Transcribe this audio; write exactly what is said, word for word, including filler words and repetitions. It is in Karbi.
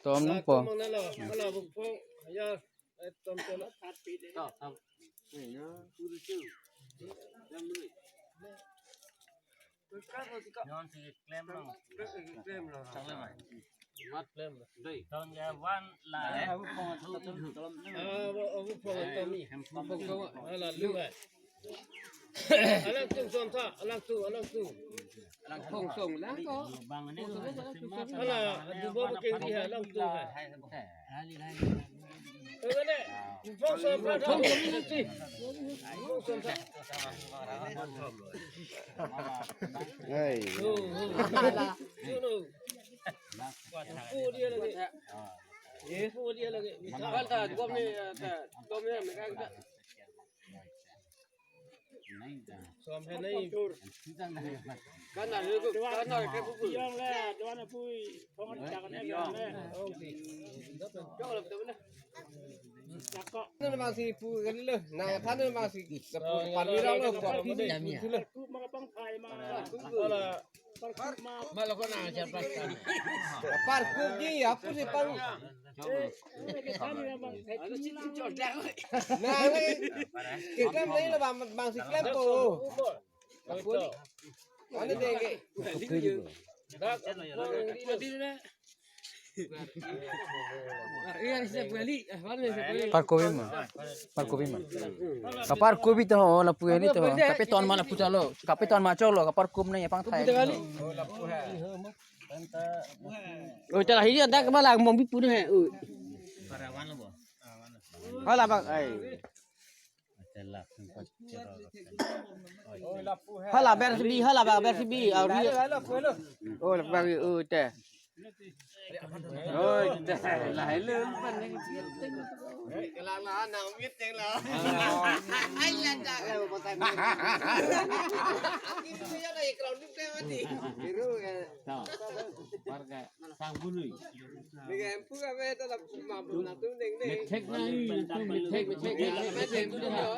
Tom nangpo. Tom nanglo, ala bukpong, ya, eh, tom tom. Non si klem lang. Klem lang. Mat klem. Dei. Ton ya wan la. Ah, bukpong, bukpong, tom ni. Bukpong, ala lu, eh. Alangtum som tha, alangtum, alangtum. Alangtum som, alangtum. Ala, dubo kengri ha, alangtum ha. Ene, som som tha. Som som tha. Hey. Oh, oh. Ala. Pu dia lagi. Pu dia lagi. Kan ta, kom ni, ta, kom ni, mereka. Som he nahi. Kan na, kan na, ke buku. Yang le, doan apui, thong ada kan le. Oh, si. Jok lam tu na. Cakok. Nang masih pu kan lo. Nang than nang masih. Parvirang lo, parvirang lo. Ku maka pang phai ma. Ala. Parkup ma. Maloko na siapa? Parkup ji, apa sih pang? Eh, eh, kan ya, Bang. Nah, ini. Kita main lah, Bang, Bang Siklem tuh. Apa ni? Mana deh, ke? Dak, Bang, ini. Iya, siap balik. Ah, mana siap balik? Parkup ma. Parkup ma. Kaparkup to ho, lapu ini to. Kapeton ma lapu chalo. Kapeton ma chalo, kaparkup na ya pang thai. Oh, chala hini dak malang mong bipu he. Oh. Hala bang, ai. Hala ber sibi, hala bang ber sibi. Oh, lapu bang, oh, te. Oh, te. Lahai lem pan ni. Kelang lah, nang mit yang lah. Ai, lanjak. Ini ya, dari ground itu mati. Biru, eh. Warga Sangbului. Dengan pu kami dalam rumah, belum tentu neng, neng. Ngecek na, ngecek, ngecek, ngecek.